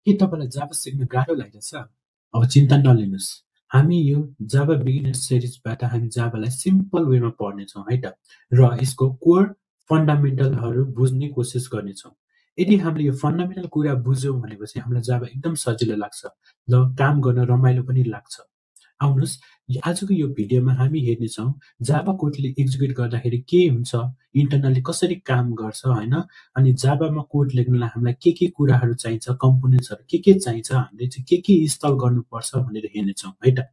के तपाईलाई जावा सिक्न गाह्रो लागिरहेछ? अब चिन्ता नलिनुस्। हामी यो जावा बिगिनर सिरिजबाट हामी जावालाई सिम्पल वेमा पढ्नेछौँ है त र यसको कोर फन्डामेन्टलहरू बुझ्ने कोसिस गर्नेछौँ। यदि हामीले यो फन्डामेन्टल कुरा बुझ्यौँ भनेपछि हामीलाई जावा एकदम सजिलो लाग्छ र काम गर्न रमाइलो पनि लाग्छ। आउनुहोस् आजको यो भिडियोमा हामी हेर्नेछौँ जावा कोडले एक्जिक्युट गर्दाखेरि के हुन्छ, इन्टरनली कसरी काम गर्छ होइन, अनि जावामा कोड लेख्नलाई हामीलाई के कुराहरू चाहिन्छ, कम्पोनेन्ट्सहरू के चाहिन्छ, हामीले चाहिँ के इन्स्टल गर्नुपर्छ भनेर हेर्नेछौँ है त।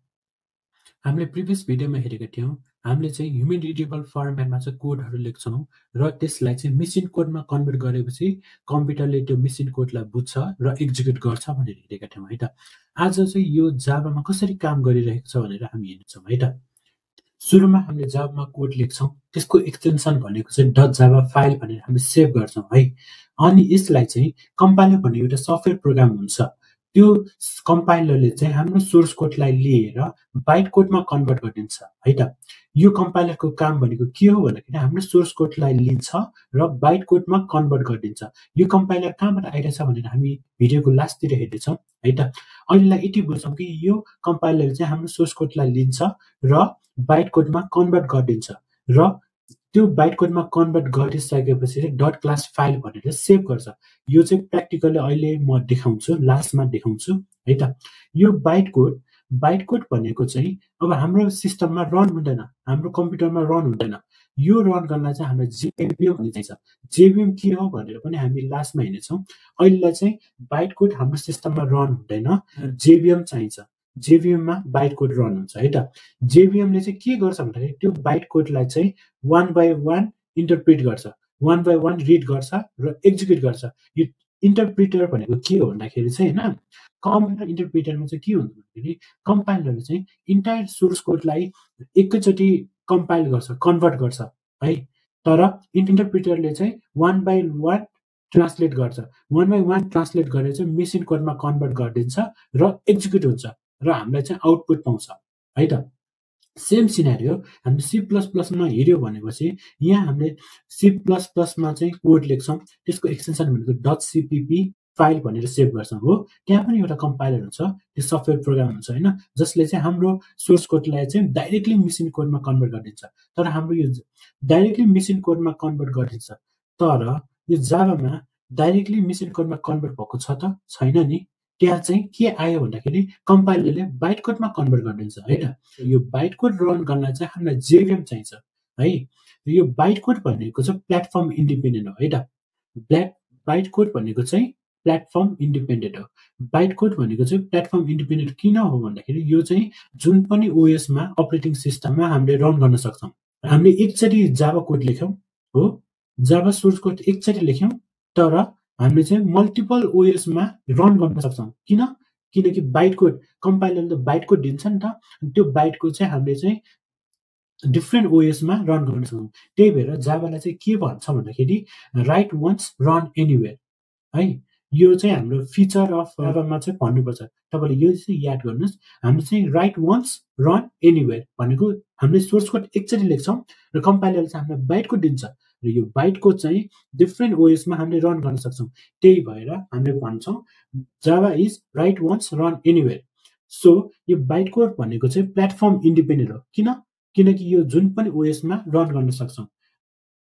हामीले प्रिभियस भिडियोमा हेरेका थियौँ हामीले चाहिँ ह्युमन रिडेबल फर्मेटमा चाहिँ कोडहरू लेख्छौँ र त्यसलाई चाहिँ मेसिन कोडमा कन्भर्ट गरेपछि कम्प्युटरले त्यो मेसिन कोडलाई बुझ्छ र एक्जिक्युट गर्छ भनेर हेरेका थियौँ है त। आज चाहिँ यो जावामा कसरी काम गरिरहेको छ भनेर हामी हेर्नेछौँ है त। सुरुमा हामीले जावामा कोड लेख्छौँ, त्यसको एक्सटेन्सन भनेको चाहिँ डट जावा फाइल भनेर हामी सेभ गर्छौँ है। अनि यसलाई चाहिँ कम्पाइलर भन्ने एउटा सफ्टवेयर प्रोग्राम हुन्छ, त्यो कम्पाइलरले चाहिँ हाम्रो सोर्स कोडलाई लिएर बाइट कोडमा कन्भर्ट गरिदिन्छ है त। यो कम्पाइलरको काम भनेको के हो भन्दाखेरि हाम्रो सोर्स कोडलाई लिन्छ र बाइट कोडमा कन्भर्ट गरिदिन्छ। यो कम्पाइलर कहाँबाट आइरहेछ भनेर हामी भिडियोको लास्टतिर हेर्नेछौँ है त। अहिलेलाई यति बुझ्छौँ कि यो कम्पाइलरले चाहिँ हाम्रो सोर्स कोडलाई लिन्छ र बाइट कोडमा कन्भर्ट गरिदिन्छ र त्यो बाइट कोडमा कन्भर्ट गरिसकेपछि चाहिँ डट क्लास फाइल भनेर सेभ गर्छ। यो चाहिँ प्र्याक्टिकली अहिले म देखाउँछु, लास्टमा देखाउँछु है त। यो बाइट कोड भनेको चाहिँ अब हाम्रो सिस्टममा रन हुँदैन, हाम्रो कम्प्युटरमा रन हुँदैन। यो रन गर्नलाई चाहिँ हामीलाई जेभिएम भन्ने चाहिन्छ। जेभिएम के हो भनेर पनि हामी लास्टमा हेर्नेछौँ। अहिलेलाई चाहिँ बाइट कोड हाम्रो सिस्टममा रन हुँदैन, जेभिएम चाहिन्छ। जेभिएममा बाइट कोड रन हुन्छ है त। जेभिएमले चाहिँ के गर्छ भन्दाखेरि त्यो बाइट कोडलाई चाहिँ वान बाई वान इन्टरप्रिट गर्छ, वान बाई वान रिड गर्छ र एक्जिक्युट गर्छ। यो इन्टरप्रिटर भनेको के हो भन्दाखेरि चाहिँ होइन, कम्प्युटर इन्टरप्रिटरमा चाहिँ के हुन्छ भन्दाखेरि कम्पाइलरले चाहिँ इन्टायर सोर्स कोडलाई एकैचोटि कम्पाइल गर्छ, कन्भर्ट गर्छ है। तर इन्टरप्रिटरले चाहिँ वान बाई वान ट्रान्सलेट गर्छ, वान बाई वान ट्रान्सलेट गरेर चाहिँ मेसिन कोडमा कन्भर्ट गरिदिन्छ र एक्जिक्युट हुन्छ र हामीलाई चाहिँ आउटपुट पाउँछ है त। सेम सिनारियो हामीले सी प्लस प्लसमा हेऱ्यो भनेपछि यहाँ हामीले सी प्लस प्लसमा चाहिँ कोड लेख्छौँ, त्यसको एक्सटेन्सन भनेको डट सिपिपी फाइल भनेर सेभ गर्छौँ हो। त्यहाँ पनि एउटा कम्पाइलर हुन्छ, त्यो सफ्टवेयर प्रोग्राम हुन्छ होइन, जसले चाहिँ हाम्रो सोर्स कोडलाई चाहिँ डाइरेक्टली मेसिन कोडमा कन्भर्ट गरिदिन्छ। तर हाम्रो यो डाइरेक्टली मेसिन कोडमा कन्भर्ट गरिदिन्छ, तर यो जावामा डाइरेक्टली मेसिन कोडमा कन्भर्ट भएको छ त छैन नि। त्यहाँ चाहिँ के आयो भन्दाखेरि कम्पाइलरले बाइट कोडमा कन्भर्ट गरिदिन्छ है त। यो बाइट कोड रन गर्नलाई चाहिँ हामीलाई जेभिएम चाहिन्छ है। यो बाइट कोड भनेको चाहिँ प्लेटफर्म इन्डिपेन्डेन्ट हो है त। बाइट कोड भनेको चाहिँ प्लेटफर्म इन्डिपेन्डेन्ट हो। बाइट कोड भनेको चाहिँ प्लेटफर्म इन्डिपेन्डेन्ट किन हो भन्दाखेरि यो चाहिँ जुन पनि ओएसमा अपरेटिङ सिस्टममा हामीले रन गर्न सक्छौँ। हामीले एकचोटि जावा कोड लेख्यौँ हो, जावा सोर्स कोड एकचोटि लेख्यौँ, तर हामीले चाहिँ मल्टिपल ओएसमा रन गर्न सक्छौँ। किनकि बाइट कोड कम्पाइलरले बाइट कोड दिन्छ नि त, त्यो बाइट कोड चाहिँ हामीले चाहिँ डिफ्रेन्ट ओएसमा रन गर्न सक्छौँ। त्यही भएर जावालाई चाहिँ के भन्छ भन्दाखेरि राइट वन्स रन एनिवेयर है। यो चाहिँ हाम्रो फिचर अफ जावामा चाहिँ भन्नुपर्छ। तपाईँले यो चाहिँ याद गर्नुहोस्, हामीले चाहिँ राइट वन्स रन एनिवेयर भनेको हामीले सोर्स कोड एकचोटि लेख्छौँ र कम्पाइलरले चाहिँ हामीलाई बाइट कोड दिन्छ र यो बाइट कोड चाहिँ डिफ्रेन्ट ओएसमा हामीले रन गर्न सक्छौँ। त्यही भएर हामीले भन्छौँ Java is write once run anywhere. So यो बाइट कोड भनेको चाहिँ प्लेटफर्म इन्डिपेन्डेन्ट हो। किनकि यो जुन पनि ओएसमा रन गर्न सक्छौँ।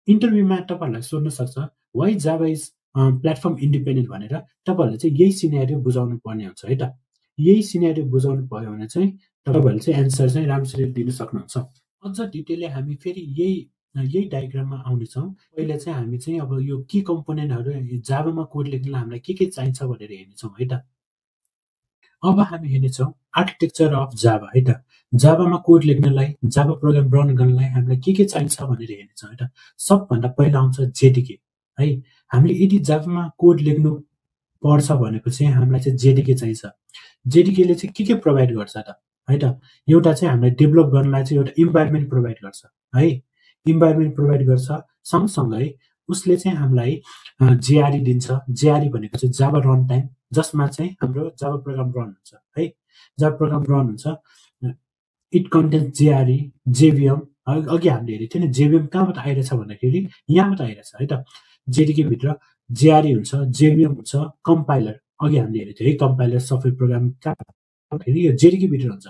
इन्टरभ्यूमा तपाईँहरूलाई सोध्न सक्छ why Java is platform independent भनेर, तपाईँहरूले चाहिँ यही सिनेरियो बुझाउनु पर्ने हुन्छ है त। यही सिनेरियो बुझाउनु भयो भने चाहिँ तपाईँहरूले चाहिँ एन्सर चाहिँ राम्रोसित दिन सक्नुहुन्छ। अझ डिटेलले हामी फेरि यही डायग्राममा आउनेछौँ। पहिला चाहिँ हामी चाहिँ अब यो के कम्पोनेन्टहरू जावामा कोड लेख्नलाई हामीलाई के चाहिन्छ भनेर हेर्नेछौँ है त। अब हामी हेर्नेछौँ आर्किटेक्चर अफ जावा है त। जावामा कोड लेख्नलाई, जावा प्रोग्राम रन गर्नलाई हामीलाई के चाहिन्छ भनेर हेर्नेछौँ है त। सबभन्दा पहिला आउँछ जेडिके है। हामीले यदि जावामा कोड लेख्नु पर्छ भनेपछि हामीलाई चाहिँ जेडिके चाहिन्छ। जेडिकेले चाहिँ के प्रोभाइड गर्छ त है त। एउटा चाहिँ हामीलाई डेभलप गर्नलाई चाहिँ एउटा इन्भाइरोमेन्ट प्रोभाइड गर्छ है, इन्भाइरोमेन्ट प्रोभाइड गर्छ। सँगसँगै उसले चाहिँ हामीलाई जेआरई दिन्छ। जेआरई भनेको चाहिँ जावा रन टाइम, जसमा चाहिँ हाम्रो जावा प्रोग्राम रन हुन्छ है। जावा प्रोग्राम रन हुन्छ। It contains JRE, JVM. अघि हामीले हेरेको थियौँ नि, जेभिएम कहाँबाट आइरहेछ भन्दाखेरि यहाँबाट आइरहेछ है त। जेडिके भित्र जेआरई हुन्छ, जेभिएम हुन्छ, कम्पाइलर अघि हामीले हेरेको थियो है कम्पाइलर सफ्टवेयर प्रोग्राम फेरि यो जेडीके भित्र हुन्छ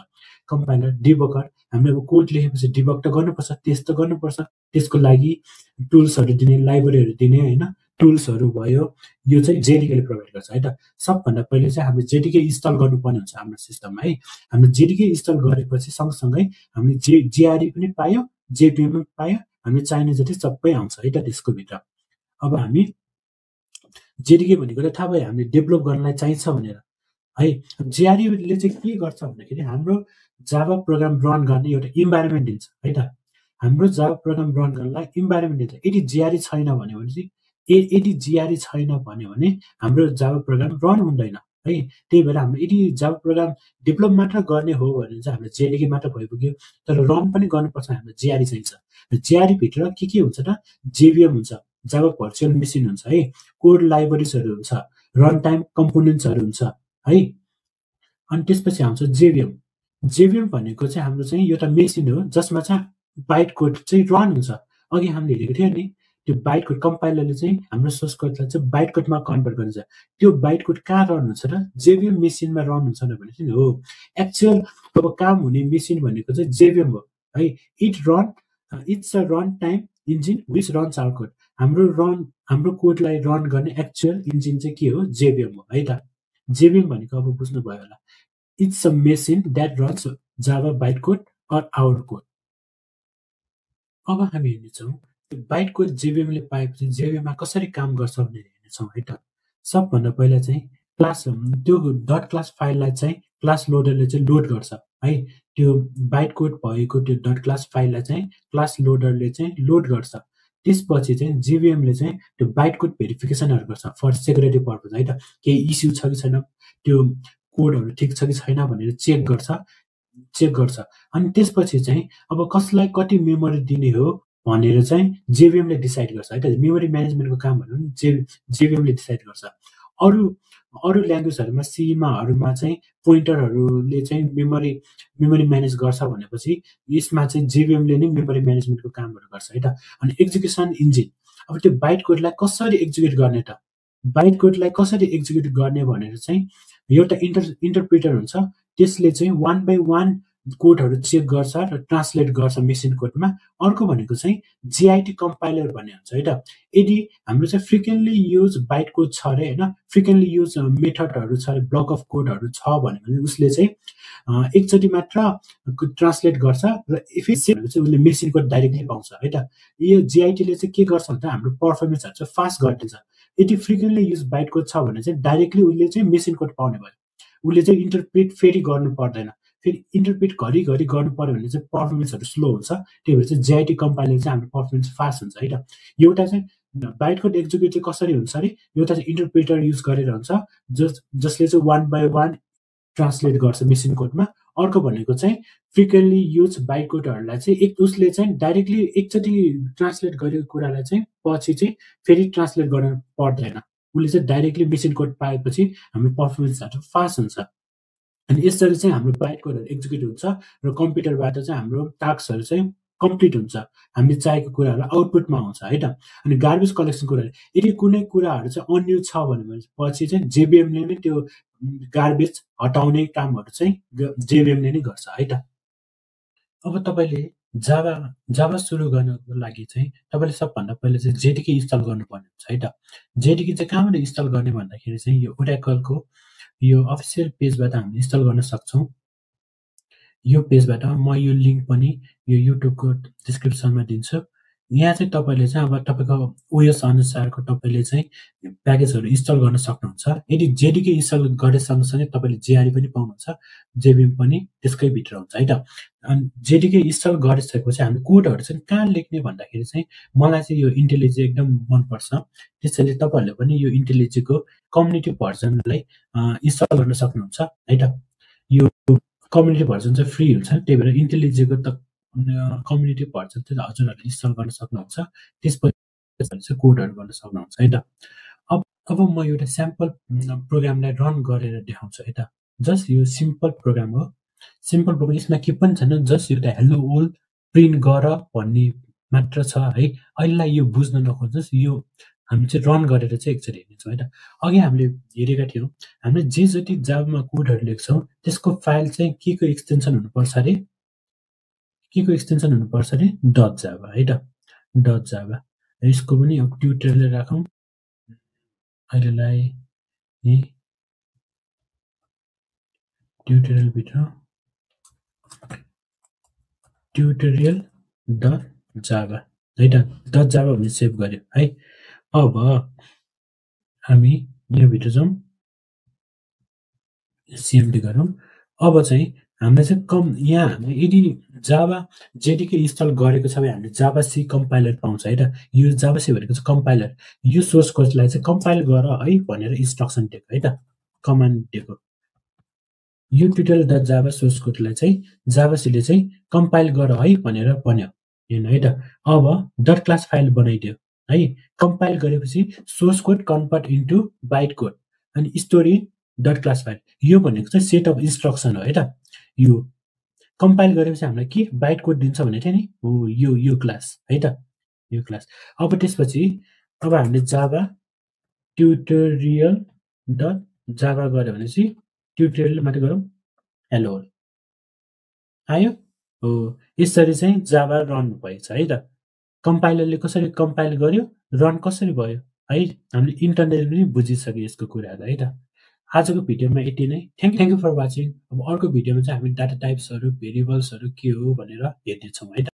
कम्पाइलर डिबगर हामीले अब कोड लेखेपछि डिबग त गर्नुपर्छ टेस्ट त गर्नुपर्छ त्यसको लागि टुल्सहरू दिने लाइब्रेरीहरू दिने होइन टुल्सहरू भयो यो चाहिँ जेडीकेले प्रोभाइड गर्छ है त सबभन्दा पहिले चाहिँ हामीले जेडीके इन्स्टल गर्नुपर्ने हुन्छ हाम्रो सिस्टममा है हामीले जेडीके इन्स्टल गरेपछि सँगसँगै हामीले जिआरई पनि पायो जेपिएम पनि पायो हामीले चाहिने जति सबै आउँछ है त त्यसको भित्र अब हामी जेडीके भनेको त थाहा भयो हामीले डेभलप गर्नलाई चाहिन्छ भनेर है जिआरईले चाहिँ के गर्छ भन्दाखेरि हाम्रो जावा प्रोग्राम रन गर्ने एउटा इन्भाइरोमेन्ट दिन्छ है त हाम्रो जावा प्रोग्राम रन गर्नलाई इन्भाइरोमेन्ट दिन्छ यदि जिआरई छैन भने चाहिँ यदि जिआरई छैन भने हाम्रो जावा प्रोग्राम रन हुँदैन है त्यही भएर हाम्रो यदि जावा प्रोग्राम डेभलप मात्र गर्ने हो भने चाहिँ हाम्रो जेडीके मात्र भइपुग्यो तर रन पनि गर्नुपर्छ हाम्रो जिआरई चाहिन्छ जिआरई भित्र के हुन्छ त जेभिएम हुन्छ जावा भर्चुअल मेसिन हुन्छ है कोड लाइब्रेरीजहरू हुन्छ रन टाइम कम्पोनेन्ट्सहरू हुन्छ है अनि त्यसपछि आउँछ जेभिएम भनेको चाहिँ हाम्रो चाहिँ एउटा मेसिन हो जसमा चाहिँ बाइट कोड चाहिँ रन हुन्छ अघि हामीले हेरेको थियो नि त्यो बाइट कोड कम्पाइलरले चाहिँ हाम्रो सोर्स कोडलाई चाहिँ बाइट कोडमा कन्भर्ट गर्छ त्यो बाइट कोड कहाँ रन हुन्छ र जेभिएम मेसिनमा रन हुन्छ भने चाहिँ हो एक्चुअल अब काम हुने मेसिन भनेको चाहिँ जेभिएम हो है it's a run time engine which runs our code हाम्रो कोडलाई रन गर्ने एक्चुअल इन्जिन चाहिँ के हो जेभिएम हो है त जेभिएम भनेको अब बुझ्नुभयो होला it's a machine that runs Java byte code or our code अब हामी हेर्नेछौँ बाइट कोड जेभिएमले पाएपछि जेभिएममा कसरी काम गर्छ भनेर हेर्नेछौँ है त सबभन्दा पहिला चाहिँ क्लास त्यो डट क्लास फाइललाई चाहिँ क्लास लोडरले चाहिँ लोड गर्छ है त्यो बाइट कोड भएको त्यो डट क्लास फाइललाई चाहिँ क्लास लोडरले चाहिँ लोड गर्छ त्यसपछि चाहिँ जेभिएमले चाहिँ त्यो बाइट कोड भेरिफिकेसनहरू गर्छ फर सेक्युरिटी पर्पज है त केही इस्यु छ कि छैन त्यो कोडहरू ठिक छ कि छैन भनेर चेक गर्छ अनि त्यसपछि चाहिँ अब कसलाई कति मेमोरी दिने हो भनेर चाहिँ जेभिएमले डिसाइड गर्छ है त मेमोरी म्यानेजमेन्टको कामहरू पनि जेभिएमले डिसाइड गर्छ अरू ल्याङ्ग्वेजहरूमा सीमाहरूमा चाहिँ पोइन्टरहरूले चाहिँ मेमोरी म्यानेज गर्छ भनेपछि यसमा चाहिँ जेभिएमले नै मेमोरी म्यानेजमेन्टको कामहरू गर्छ है त अनि एक्जिक्युसन इन्जिन अब त्यो बाइट कोडलाई कसरी एक्जिक्युट गर्ने त बाइट कोडलाई कसरी एक्जिक्युट गर्ने भनेर चाहिँ एउटा इन्टरप्रिटर हुन्छ त्यसले चाहिँ वान बाई वान कोडहरू चेक गर्छ र ट्रान्सलेट गर्छ मेसिन कोडमा अर्को भनेको चाहिँ जिआइटी कम्पाइलर भन्ने हुन्छ है त यदि हाम्रो चाहिँ फ्रिक्वेन्टली युज बाइट कोड छ अरे होइन फ्रिक्वेन्टली युज मेथडहरू छ अरे ब्लक अफ कोडहरू छ भने उसले चाहिँ एकचोटि मात्र ट्रान्सलेट गर्छ र इफेक्ट चाहिँ उसले मेसिन कोड डाइरेक्टली पाउँछ है त यो जिआइटीले चाहिँ के गर्छ भन्दा हाम्रो पर्फर्मेन्सहरू चाहिँ फास्ट गरिदिन्छ यदि फ्रिक्वेन्टली युज बाइट कोड छ भने चाहिँ डाइरेक्टली उसले चाहिँ मेसिन कोड पाउने भयो उसले चाहिँ इन्टरप्रेट फेरि गर्नु पर्दैन फेरि इन्टरप्रेट घरिघरि गर्नु पर्यो भने चाहिँ पर्फर्मेन्सहरू स्लो हुन्छ त्यही भएर चाहिँ जिआइटी कम्पाइलर चाहिँ हाम्रो पर्फर्मेन्स फास्ट हुन्छ है त एउटा चाहिँ बाइट कोड एक्जिक्युट चाहिँ कसरी हुन्छ अरे एउटा चाहिँ इन्टरप्रेटर युज गरेर हुन्छ जसले चाहिँ वान बाई वान ट्रान्सलेट गर्छ मेसिन कोडमा अर्को भनेको चाहिँ फ्रिक्वेन्टली युज बाइट कोडहरूलाई चाहिँ उसले चाहिँ डाइरेक्टली एकचोटि ट्रान्सलेट गरेको कुरालाई चाहिँ पछि चाहिँ फेरि ट्रान्सलेट गर्न पर्दैन उसले चाहिँ डाइरेक्टली मेसिन कोड पाएपछि हाम्रो पर्फर्मेन्सहरू फास्ट हुन्छ अनि यसरी चाहिँ हाम्रो बाइट कोडहरू एक्जिक्युट हुन्छ र कम्प्युटरबाट चाहिँ हाम्रो टास्कहरू चाहिँ कम्प्लिट हुन्छ हामीले चाहेको कुराहरू आउटपुटमा आउँछ है त अनि गार्बेज कलेक्सन कुराहरू यदि कुनै कुराहरू चाहिँ अन्युज छ भने पछि चाहिँ जेभिएमले नै त्यो गार्बेज हटाउने कामहरू चाहिँ जेभिएमले नै गर्छ है त अब तपाईँले जावा सुरु गर्नको लागि चाहिँ तपाईँले सबभन्दा पहिला चाहिँ जेडीके इन्स्टल गर्नुपर्ने हुन्छ है त जेडीके चाहिँ कहाँबाट इन्स्टल गर्ने भन्दाखेरि चाहिँ यो ओराकलको यो अफिसियल पेजबाट हामीले इन्स्टल गर्न सक्छौँ यो पेजबाट म यो लिङ्क पनि यो युट्युबको डिस्क्रिप्सनमा दिन्छु यहाँ चाहिँ तपाईँले चाहिँ अब तपाईँको ओएस अनुसारको तपाईँले चाहिँ प्याकेजहरू इन्स्टल गर्न सक्नुहुन्छ यदि जेडीके इन्स्टल गरे सँगसँगै तपाईँले जिआरई पनि पाउनुहुन्छ जेभिएम पनि त्यसकै भित्र हुन्छ है त अनि जेडीके इन्स्टल गरिसकेपछि हामी कोडहरू चाहिँ कहाँ लेख्ने भन्दाखेरि चाहिँ मलाई चाहिँ यो इन्टेलिजे एकदम मनपर्छ त्यसैले तपाईँहरूले पनि यो इन्टेलिजेको कम्युनिटी भर्जनलाई इन्स्टल गर्न सक्नुहुन्छ है त यो कम्युनिटी भर्जन चाहिँ फ्री हुन्छ त्यही भएर इन्टेलिजेको त कम्युनिटी भर्जन चाहिँ हजुरहरूले इन्स्टल गर्न सक्नुहुन्छ त्यसपछि चाहिँ कोडहरू गर्न सक्नुहुन्छ है त अब म एउटा स्याम्पल प्रोग्रामलाई रन गरेर देखाउँछु है त जस्ट यो सिम्पल प्रोग्राम हो सिम्पल प्रोग्राम यसमा के पनि छैन जस्ट एउटा हेलो वर्ल्ड प्रिन्ट गर भन्ने मात्र छ है अहिलेलाई यो बुझ्न नखोज्नुहोस् यो हामी चाहिँ रन गरेर चाहिँ एकचोटि हेर्नेछौँ है त। अघि हामीले हेरेका थियौँ, हामीले जे जति जाभामा कोडहरू लेख्छौँ त्यसको फाइल चाहिँ केको एक्सटेन्सन हुनुपर्छ अरे? केको एक्सटेन्सन हुनुपर्छ अरे? डट जाभा है त, डट जाभा। यसको पनि अब ट्युटोरियल राखौँ अहिलेलाई, ट्युटोरियलभित्र ट्युटोरियल डट जाभा है त, डट जाभा भन्ने सेभ गर्यो है। अब हामी योभित्र जाउँ, सिएमडी गरौँ। अब चाहिँ हामीलाई चाहिँ यहाँ हामीले यदि जाभा जेडीके इन्स्टल गरेको छ भने हामीले जाभा सी कम्पाइलर पाउँछ है त। यो जाभा सी भनेको चाहिँ कम्पाइलर, यो सोर्स कोडलाई चाहिँ कम्पाइल गर है भनेर इन्स्ट्रक्सन दिएको है त, कमान्ड दिएको। यो ट्युटोरियल डट जाभा सोर्स कोडलाई चाहिँ जाभा सीले चाहिँ कम्पाइल गर है भनेर भन्यो है त। अब डट क्लास फाइल बनाइदियो है। कम्पाइल गरेपछि source code convert into byte code अनि स्टोरी डट क्लास फाइल, यो भनेको चाहिँ सेट अफ इन्स्ट्रक्सन हो है त। यो कम्पाइल गरेपछि हामीलाई के बाइट कोड दिन्छ भनेको थियो नि, हो यो क्लास है त, यो क्लास। अब त्यसपछि अब हामीले जाभा ट्युटोरियल डट जाभा गऱ्यो भनेपछि ट्युटोरियल मात्रै गरौँ, हेलो आयो हो। यसरी चाहिँ जाभा रन भएछ है त। कम्पाइलरले कसरी कम्पाइल गर्यो, रन कसरी भयो है, हामीले इन्टरनेटले पनि बुझिसक्यो यसको कुराहरू है त। आजको भिडियोमा यति नै। Thank you for watching. अब अर्को भिडियोमा चाहिँ हामी डाटा टाइप्सहरू, भेरिएबल्सहरू के हो भनेर हेर्नेछौँ है त।